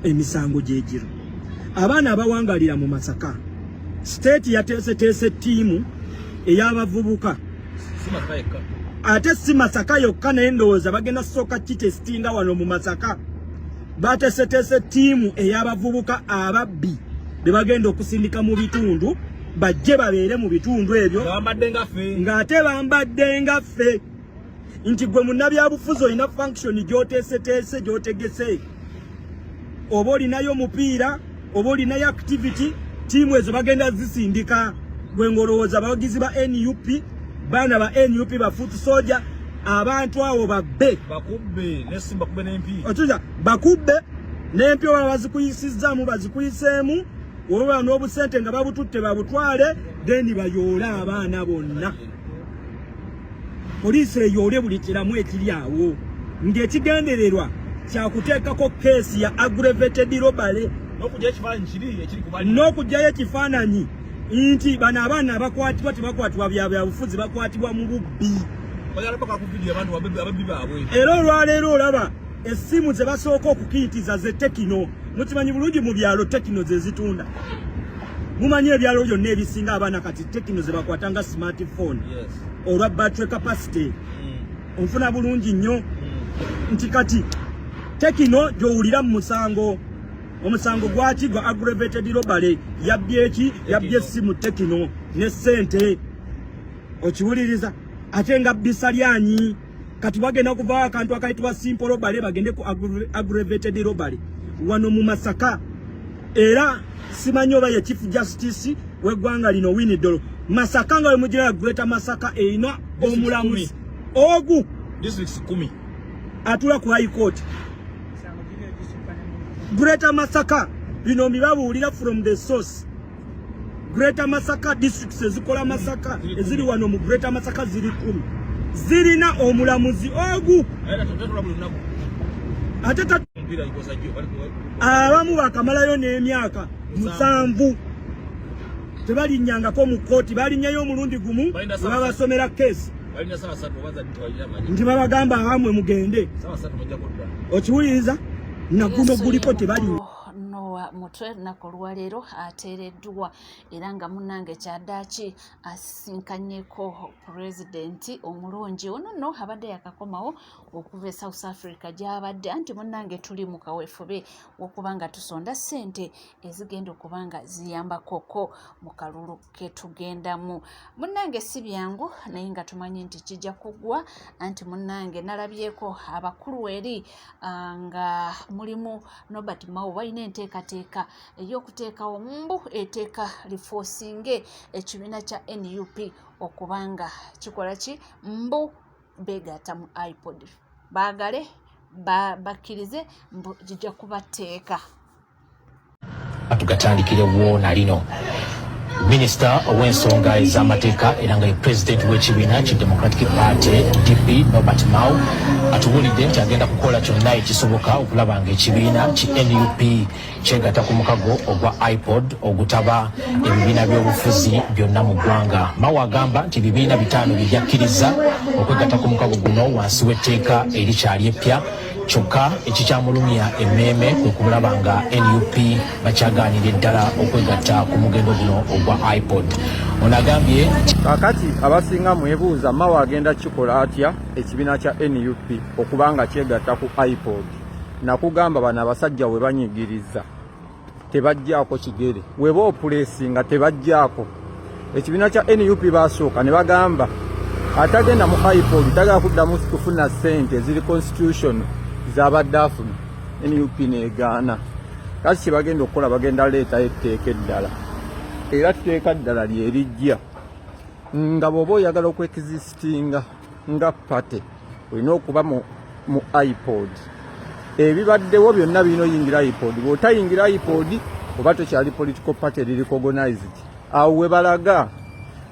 Emisango gyegiro abaana abawangalira mu Masaka, state yateeseteese ttiimu ey'abavubuka, ate si Masaka yokka, naye ndowooza bagenda sooka kitesitinga wano mu Masaka. Bateeseteese ttiimu ey'abavubuka ababbi be bagenda okusindika mu bitundu, bajje babeere mu bitundu ebyo ng'ate bambadde nga ffe, nti gwe munnabyabufuzi olina function gy'oteeseteese, gy'otegese, oba olinayo omupiira oba olinayo activity, tiimu ezo bagenda zisindika. Gwe ng'olowooza abawagizi ba NUP, baana ba NUP, ba foot soldier, abantu awo babbe, bakubbe n'empi, oba bazikuyisizzaamu bazikuyiseemu, oba n'obusente nga babututte babutwale, then bayoole abaana bonna. Poliisi eyoole buli kiramu ekiri awo ng'ekigendererwa kyakuteekako case ya aggravated robbery n'okugyayo ekifaananyi nti bano abaana abakwatibwa tebakwatibwa bya byabufuzi, bakwatibwa mu bubbi. Era olwaleero olaba essimu ze basooka okukiyitiza ze Tecno. Mukimanyi bulungi mu byalo Tecno ze zitunda. Mumanyi ebyalo byonna ebisinga abaana kati Tecno ze bakwata nga smartphone olwa battery capacity. Onfuna bulungi nnyo nti kati Tecno gy'owulira mu musango, omusango gwaki? Gwa aggravated robbery. Yabbye eki? Yabbye essimu Tecno ne ssente. Okiwuliriza ate nga bbisa lyanyi. Kati bagenda kuvaawo akantu akayitibwa simple robbery, bagende ku aggravated robbery wano mu Masaka. Era simanyi oba ye Chief Justice w'eggwanga lino Owiny Dollo. Masaka nga wemugira Greater Masaka erina omulamuzi ogu atula ku High Court. Greater Masaka, bino mbibabuulira from the source. Greater Masaka, districts ezikola Masaka eziri wano mu Greater Masaka ziri 10, zirina omulamuzi ogu ate abamu bakamalayo n'emyaka 7 tebalinnyangako mu kkooti. Balinnyayo omulundi gumu ne babasomera case nti babagamba abamwe mugende. Okiwuliriza naguno guliko tebali. Noah Mutwe lunaku olwaleero ateereddwa era nga munnange kyadaaki asisinkanyeko pulezidenti omulungi ono. Nno abadde yakakomawo okuva e South Africa gy'abadde, anti munnange tuli mu kaweefube w'okuba nga tusonda ssente ezigenda okuba nga ziyambakoko mu kalulu ketugendamu. Munnange si byangu, naye nga tumanyi nti kijja kuggwa, anti munnange nalabyeko abakulu eri nga mulimu Norbert Mao, balina enteekateeka ey'okuteekawo mbu eteeka liforcinge ekibiina kya NUP okuba nga kikola ki, mbu beegatta mu IPOD, baagale bakkirize mbu kijja kubateeka. Tugatandikirewo na lino. Minisita ow'ensonga ez'amateeka era nga ye pulezidenti w'ekibiina ki Democratic Party, DP, Norbert Mao atubuulidde nti agenda kukola kyonna ekisoboka okulaba nga ekibiina ki NUP kyegatta ku mukago ogwa IPOD ogutaba ebibiina by'obufuzi byonna mu ggwanga. Mao agamba nti ebibiina bitaano byebyakkiriza okwegatta ku mukago guno wansi w'etteeka erikyali eppya. Kyokka ekikyamulumya emmeeme kwe kulaba nga NUP bakyagaanira eddala okwegatta ku mugendo guno ogwa IPOD. Ono agambye Kaakati abasinga mwebuuza, Mao agenda kikola atya ekibiina kya NUP okuba nga kyegatta ku IPOD? Nakugamba bano abasajja we banyigiriza tebajjaako kigere, weba opulesinga tebajjaako. Ekibiina kya NUP basooka ne bagamba atagenda mu IPOD tagala kuddamu kufuna ssente eziri constitution zabadde afuna. NUP negaana. Kati kyebagenda okukola, bagenda leetayo etteeka eddala, era tteeka ddala lyerijja nga bw'oba oyagala okwexistinga nga party olina okuba mu IPOD. Ebibaddewo byonna birina oyingira IPOD. Bw'otayingira IPOD oba tokyali political party eri recognized. Awo we balaga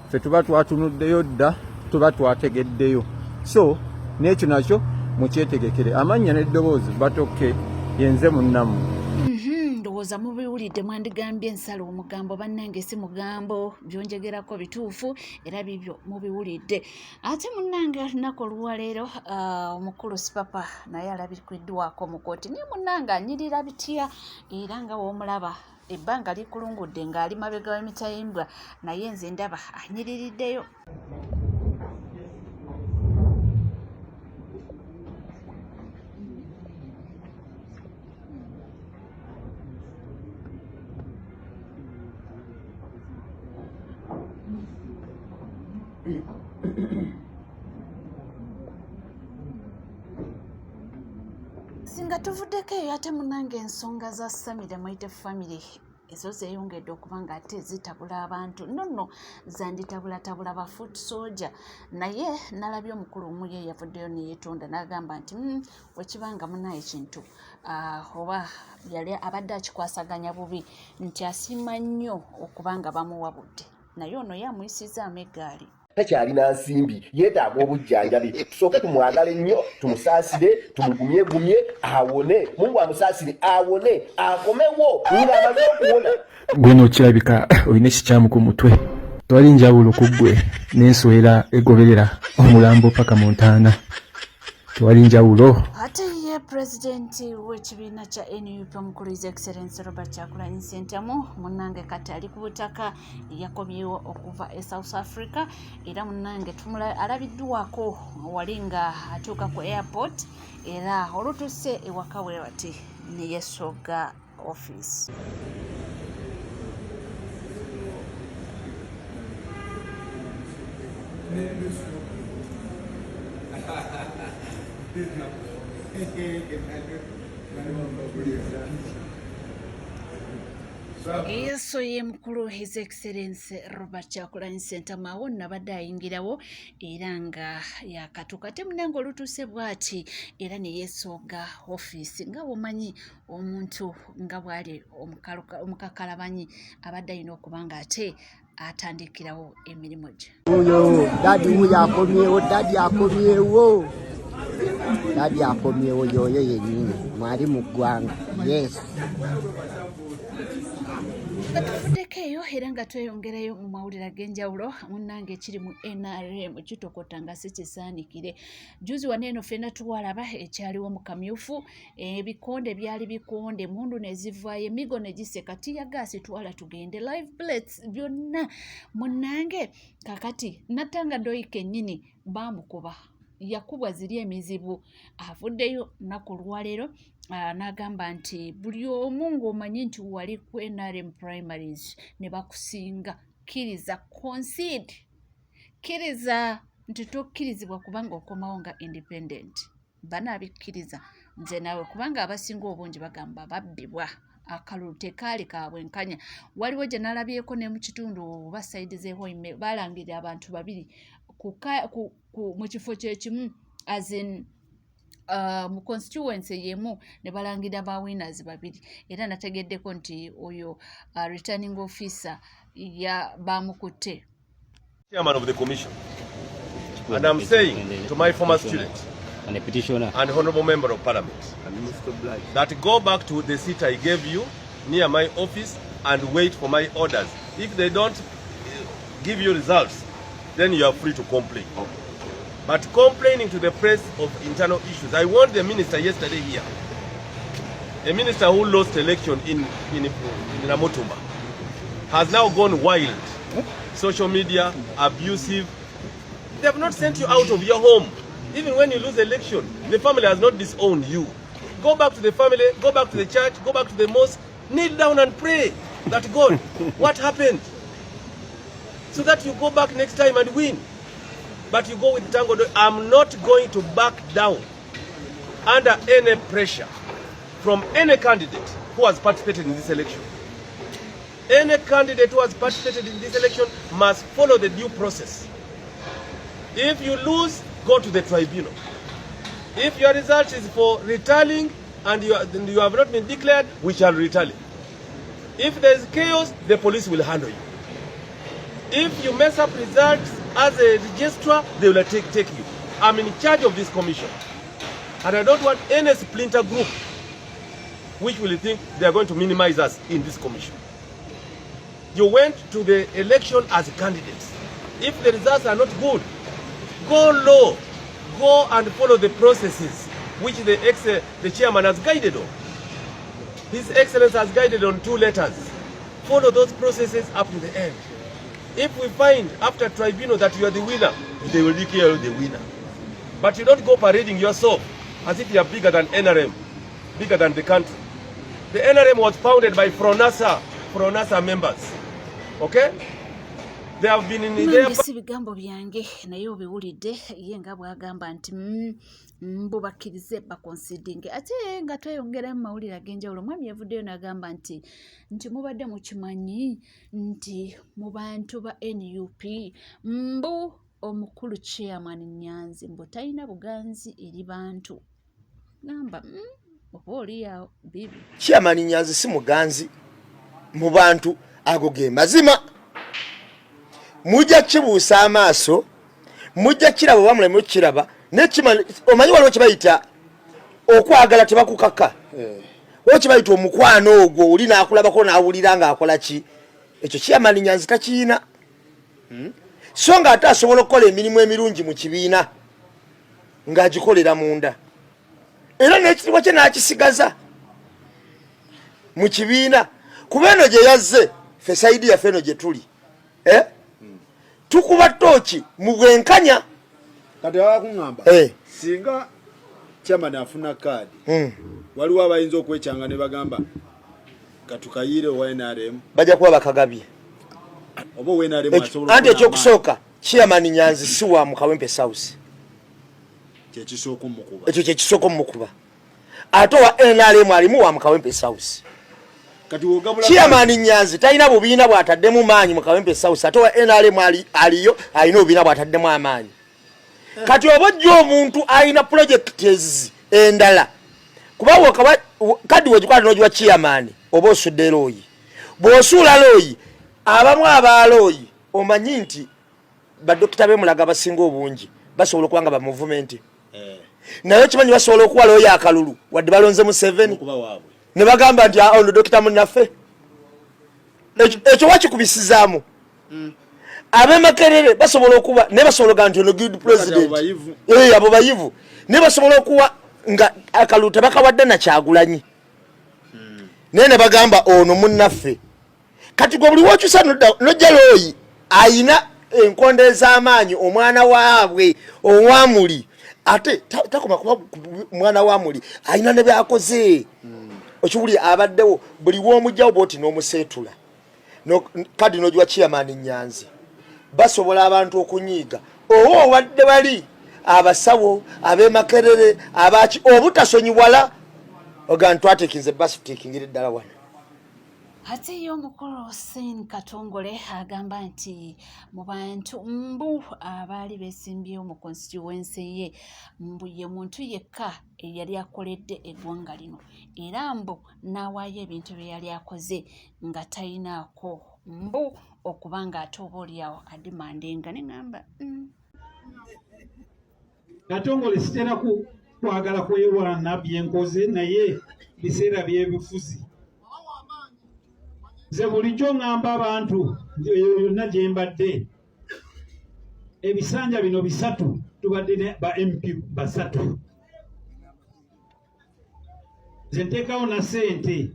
ffe tuba twatunuddeyo dda, tuba twategeddeyo. So n'ekyo nakyo mukyetegekere. Amannya n'eddoboozi batoke yenze munnammwe. Ndowooza mubiwulidde, mwandigambye ensala omugambo. Bannange, si mugambo, byonjegerako bituufu era bibyo mubiwulidde. Ate munnange, olunaku olwaleero omukulu Sipapa naye alabikiddwako mu kooti, naye munnange anyirira bitya, era nga w'omulaba ebbanga likulungudde ng'ali mabega w'emitayimbwa, naye nze ndaba anyiririddeyo. Singa tuvuddeko eyo, ate munange ensonga za Samire Mwite family ezo zeeyongedde okuba nga ate zitabula abantu. Nno nno zanditabulatabula ba foot soldier, naye nalabye omukulu omu ye yavuddeyo neyeetonda n'agamba nti wekibanga munaye kintu oba yali abadde akikwasaganya bubi, nti asiima nnyo okuba nga bamuwabudde, naye ono ye amuyisizaamu eggaali. Takyalina nsimbi, yeetaaga obujjanjabi. Tusooke tumwagale nnyo, tumusaasire, tumugumyegumye awone. Mungu amusaasire awone, akomewo ng'amaze okuwona. Gwe nokirabika olina ekikyamu ku mutwe. Tewali njawulo ku ggwe n'enswera egoberera omulambo paka mu ntaana. Tewali njawulo. Ate ye pulezidenti w'ekibiina kya NUP omukulu His Excellency Robert Kyagulanyi Ssentamu, munnange kati ali ku butaka, yakomyewo okuva e South Africa, era munnange alabiddwako wali nga atuuka ku airport, era olutuuse ewaka we bati ne yeesogga office. Yesu ye mukulu His Excellence Robert Kyagulanyi Ssentamu awo nabadde ayingirawo era nga yakatuuka, ate munange olutuuse bw'ati era ne yeesooga ofiisi. Nga bw'omanyi omuntu nga bw'ali omukakalabanyi, abadde alina okuba nga ate atandikirawo emirimu gye. Wuyo daddy, wuyo akomyewo, daddy akomyewo, daddy akomyewo, yoyo yennyini mwali mu ggwanga, yes. Nga tuvuddeko eyo era nga tweyongerayo mu mawulire ag'enjawulo, munnange ekiri mu NRM kitokota nga si kisaanikire. Juzi wano eno ffenna tuwalaba ekyaliwo mu kamyufu, ebikonde byali bikonde, mundu ne zivaayo, emigo ne giseka, tiyagaasi twala tugende, live bullets byonna. Munnange, kakati nattanga doyi kennyini baamukuba, yakubwa ziri emizibu. Avuddeyo lunaku olwaleero n'agamba nti buli omu ng'omanyi nti wali ku NRM primaries ne bakusinga, kkiriza, concede, kkiriza nti tokkirizibwa kubanga okomawo nga independent. Banaabikkiriza nze naawe, kubanga abasinga obungi bagamba babbibwa, akalulu tekaali kabwenkanya. Waliwo gye nalabyeko ne mu kitundu oba side z'ehoime balangirira abantu babiri mu kifo kyekimu, as in mu constituency yemu ne balangira ba winners babiri, era nategeddeko nti oyo returning officer ya bamukutte. Chairman of the commission. And I'm saying to my former student and a petitioner and honorable member of parliament that go back to the seat I gave you near my office and wait for my orders. If they don't give you results, then you are free to complain. But complaining to the press of internal issues, I want the minister yesterday here, a minister who lost election in Namutumba, has now gone wild. Social media, abusive. They have not sent you out of your home. Even when you lose election, the family has not disowned you. Go back to the family, go back to the church, go back to the mosque, kneel down and pray that God, what happened? So that you go back next time and win. But you go with Tango. I'm not going to back down under any pressure from any candidate who has participated in this election. Any candidate who has participated in this election must follow the due process. If you lose, go to the tribunal. If your result is for retallying and you have not been declared, we shall retally. If there is chaos, the police will handle you. If you mess up results as a registrar, they will take you. I'm in charge of this commission. And I don't want any splinter group which will think they are going to minimize us in this commission. You went to the election as candidates. If the results are not good, go low. Go and follow the processes which the, ex, the chairman has guided on. His Excellency has guided on two letters. Follow those processes up to the end. If we find after tribunal that you are the winner, they will declare you the winner. But you don't go parading yourself as if you are bigger than NRM, bigger than the country. The NRM was founded by Fronasa, Fronasa members. Okay? They have been in their... Nange si bigambo byange naye obiwulidde ye nga bw'agamba nti mm, mbu bakkirize bakonsidinge ate nga tweyongera mu mawulire ag'enjawulo omwami yavuddeyo n'agamba nti nti mubadde mukimanyi nti mu bantu ba nup mbu omukulu chairman nyanzi mbu talina buganzi eri bantu gamba mm, oba oliawo bibi Chairman Nyanzi si muganzi mu bantu, ago ge mazima. Mujja kibuusa amaaso, mujja kiraba oba muleme kiraba. Omanyi waliwo kyebayita okwagala tebakukaka, waliwo kyebayita omukwano ogwo oli n'akulabako n'awulira ng'akola ki. Ekyo Chairman Nyanzi takiyina, So nga ate asobola okukola emirimu emirungi mu kibiina ng'agikolera munda, era n'ekitiibwa kye n'akisigaza mu kibiina, kuba eno gye yazze ffe side yaffe eno gye tuli, eh? Tukuba tooki mu bwenkanya. Kati abakuŋŋamba singa chairman afuna kaadi, waliwo abayinza okwekyanga ne bagamba katukayiire owa NRM. Bajja kuba bakagabye. Oba owa NRM asobola Anti okufuna ekyokusooka, chairman Nyanzi si wa mu Kawempe South. Kyekisooka omukuba. Ekyo kyekisooka omukuba. Ate owa NRM alimu wa mu Kawempe South. Kati wogabula Chairman Nyanzi talina bubiina bw'ataddemu maanyi mu Kawempe South, ate owa NRM aliyo alina obubiina bw'ataddemu amaanyi. Kati oba ojja omuntu alina projects endala, kuba wokaba kadi wegikwata n'ogiwa chairman, oba osudde looyi. Bw'osuula looyi, abamu abalooyi omanyi nti badokita b'emulaga abasinga obungi basobola okuba nga ba movement, naye okimanyi basobola okuwa looyi akalulu wadde balonze Museveni, okuba waabwe, ne bagamba nti, "Ah, ono dokita munnaffe." Ekyo wakikubisizaamu. Ab'emakerere basobola okuba naye basobola okuga nti ono good president. Abo bayivu. Eh, abo bayivu, naye basobola okuwa nga akalulu tebakawadde nakyagulanyi, naye ne bagamba ono munnaffe. Kati gwe buli wokyusa nojja looyi ayina enkondo ez'amaanyi, omwana waabwe owamuli, ate takoma kuba mwana wamuli, ayina ne byakoze. Okiwuli abaddewo buli womugjawo bwoti n'omuseetula kadi n'ogiwa chairman Nyanzi, basobola abantu okunyiiga oba owadde bali abasawo ab'emakerere abaki obutasonyiwala oga ntwatekinze basi tutekingira eddala wano. Ate ye omukulu Hussein Katongole agamba nti mu bantu mbu abaali beesimbyewo mu constituency ye, mbu ye muntu yekka eyali akoledde eggwanga lino, era mbu n'awaayo ebintu bye yali akoze nga tayinaako mbu okuba nga ate oba oliawo adimandinga ne ŋŋamba. Katongole, sitera ku kwagala kwewaana byenkoze, naye biseera byebufuzi. Nze bulijjo ŋŋamba abantu eyo yonna gye mbadde, ebisanja bino bisatu tubadde ne ba MP basatu. Nze nteekawo na ssente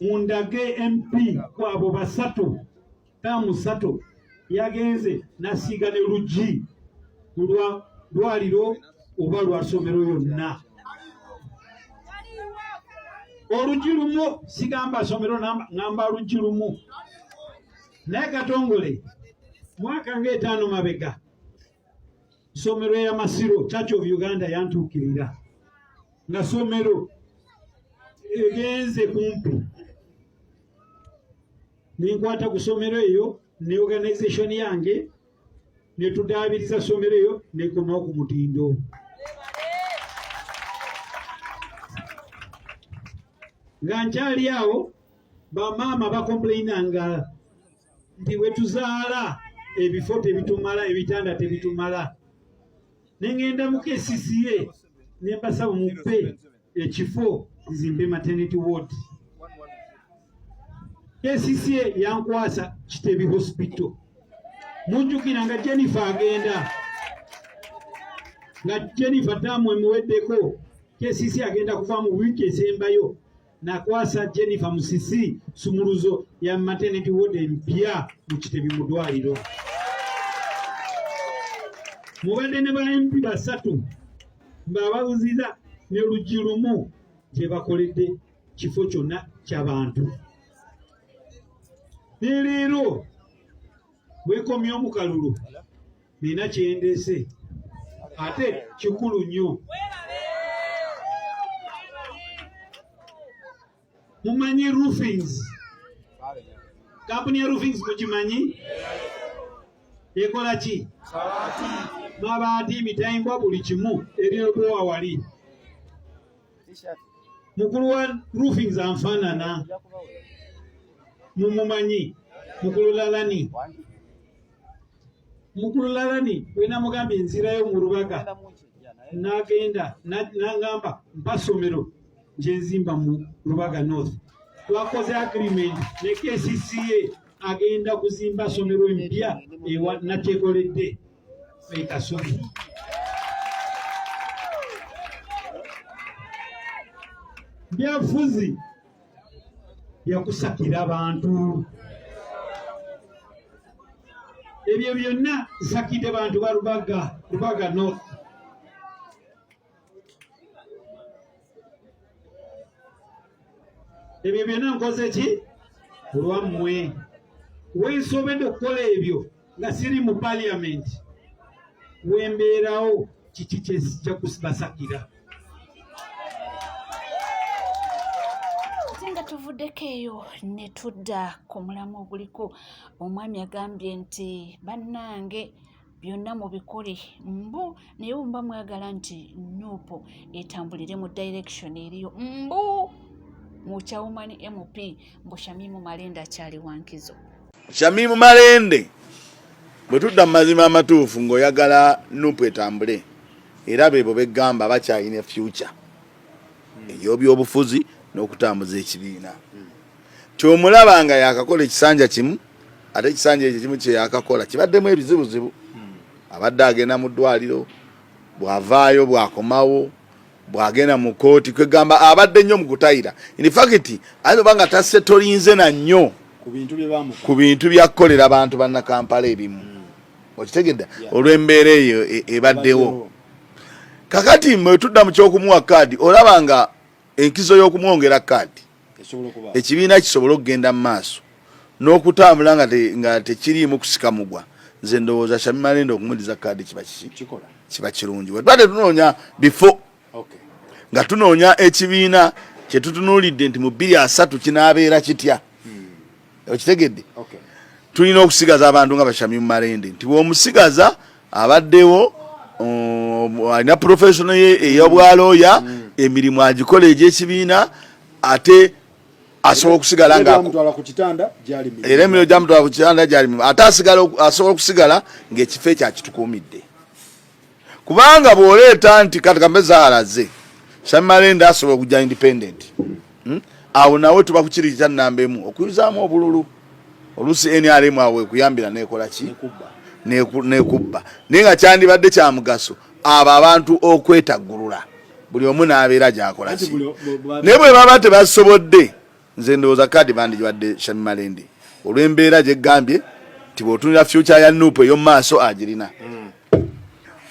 mundage MP kwabo basatu taamu ssatu yagenze nasiiga ne luggi lwa ddwaliro oba lwa ssomero yonna, oluggi lumu. Sigamba somero, ŋŋamba luggi lumu. Naye Katongole, mwaka ng'etaano mabega, somero ya Masiro Church of Uganda yantuukirira nga somero egenze kumpi, nenkwata ku somero eyo ne organization yange, netudaabiriza somero eyo nekomawo ku mutindo. Nga nkyali awo, bamaama bakomplainanga nti bwe tuzaala ebifo tebitumala, ebitanda tebitumala. Nengenda mu KCCA ne mbasaba mupe ekifo nzimbe maternity ward. KCCA yankwasa Kitebi Hospital. Mujjukira nga Jennifer agenda nga Jennifer taamu emuweddeko, KCC agenda kuva mu wiiki esembayo nakwasa Jennifer Musisi sumuluzo ya maternity ward empya mu Kitebi mu ddwaliro. Mubadde ne ba MP basatu ng'ababuziza ne luggi lumu gye bakoledde kifo kyonna ky'abantu. Ne leero bwekomyewo mu kalulu nina kyendese ate kikulu nnyo. Mumanyi roofings, kampuni ya roofings mugimanyi? Ekola ki? Mabaati, mitayimbwa, buli kimu eryobowa wali. Mukulu wa roofings anfaanana, mumumanyi, mukulu Lalani. Mukulu Lalani bwe namugambye nzirayo mu Rubaga, n'agenda n'angamba mpa ssomero gye nzimba mu Rubaga North. Twakoze agreement ne KCCA, agenda kuzimba ssomero empya ewa Nakyekoledde e Kasubi. Byafuzi byakusakira abantu. Ebyo byonna nsakidde bantu ba Rubaga, Rubaga North. Ebyo byonna nkoze ki olwammwe. Wensobedde okukola ebyo nga siri mu parliament, wembeerawo kiki kyekusibasakira. Ate nga tuvuddeko eyo ne tudda ku mulamwa oguliko omwami agambye nti bannange byonna mubikole mbu naye bwe muba mwagala nti nup etambulire mu direction eriyo mbu mukyawumani MP mbu Shamimu Malende akyali wankizo. Shamimu Malende bwe tudda mu mazima amatuufu ng'oyagala nup etambule era beebo beggamba bakyalina future ey'obyobufuzi n'okutambuza ekibiina. Kyomulaba nga yakakola ekisanja kimu ate ekisanja ekyo kimu kyeyakakola kibaddemu ebizibuzibu. Abadde agenda mu ddwaliro, bw'avaayo bw'akomawo, bw'agenda mu kkooti, kwegamba abadde nnyo mu kutayira. In fact ayinza oba nga tasetolinze na nnyo ku bintu byakukolera bantu bannakampala ebimu. Okitegedde? Olw'embeera eyo ebaddewo. Kakati mwe tudda mu ky'okumuwa kaadi, olaba nga enkizo y'okumwongera kaadi ekibiina kisobole okugenda mu maaso n'okutambula nga tekiriimu kusika mugwa. Nze ndowooza Shamim Malende okumudiza kaadi kiba kiki? Kiba kirungi. Bwe tuba tetunoonya bifo, nga tunoonya ekibiina kye tutunuulidde nti mu 2030 kinaabeera kitya, okitegedde? Tulina okusigaza abantu nga ba Shamim Malende nti bw'omusigaza abaddewo, alina professional ye ey'obwalooya, emirimu agikola egy'ekibiina, ate asobola okusigala nga era emirimu gyamutwala ku kitanda gyali, ate asobola okusigala ng'ekifo ekyo akitukuumidde. Kubanga bw'oleeta nti kati kambe zaalaze Shamim Malende asobola okujja independent, Awo nawe tuba kukiri kya namba emu okuyuzaamu obululu. Oluusi NRM awo ekuyambira nekola ki, nekubba, naye nga kyandibadde kya mugaso abo abantu okwetaggulula buli omu n'abeera gyakola ki. Naye bwe baba tebasobodde, nze ndowooza kaadi bandigiwadde Shamim Malende olw'embeera gye ggambye nti bw'otunuulira future ya NUP ey'omu maaso agirina,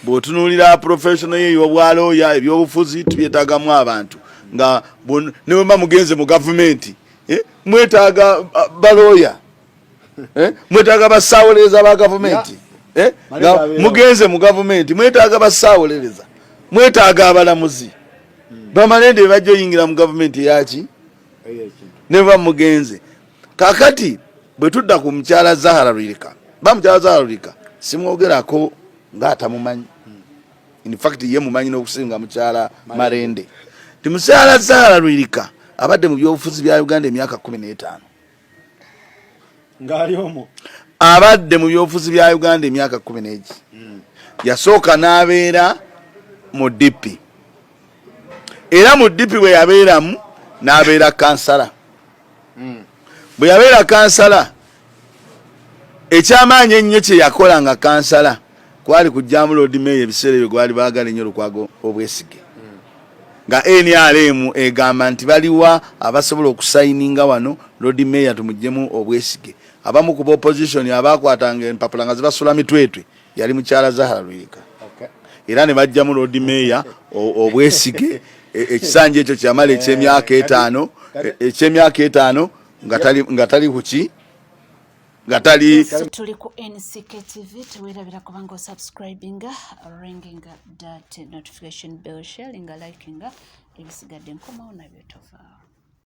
bw'otunuulira professional ye ey'obwalooya, ebyobufuzi tubyetaagamu abantu nga ne bwe mba mugenze mu gavumenti, mwetaaga balooya, mwetaaga basaawolereza ba gavumenti, nga mugenze mu gavumenti mwetaaga basaawolereza, mwetaaga abalamuzi. Bamalende be bajja oyingira mu gavumenti eyaki ne baba mugenze. Kakati bwe tudda ku mukyala Zahara Luyirika, ba mukyala Zahara Luyirika simwogerako ng'atamumanyi. In fact ye mumanyi n'okusinga mukyala Malende. Ti mukyala Zahara Luyirika abadde mu byobufuzi bya Uganda emyaka 15. Ng'ali omwo. Abadde mu byobufuzi bya Uganda emyaka kkumi n'egi. Yasooka n'abeera mu DP. Era mu DP bwe yabeeramu n'abeera kansala. Bwe yabeera kansala, ekyamaanyi ennyo kye yakola nga kansala kwali kujjamu Lord Mayor ebiseera ebyo gwali baagala ennyo Lukwago obwesige. Nga NRM egamba nti baliwa abasobola okusayininga wano Lord Mayor tumuggyemu obwesige. Abamu ku opposition abakwatanga empapula nga zibasula mitwetwe yali mukyala Zahara Luyirika. Era ne bajjamu Lord Mayor obwesige ekisanja ekyo kyamala ekyemyaka etaano, ekyemyaka etaano nga tali kuki, nga tali. Tuli ku NCK TV, tewerabira kubanga osubscribinga, ringing that notification bell, sharinga, likinga, ebisigadde nkomawo nabyo, tovaawo.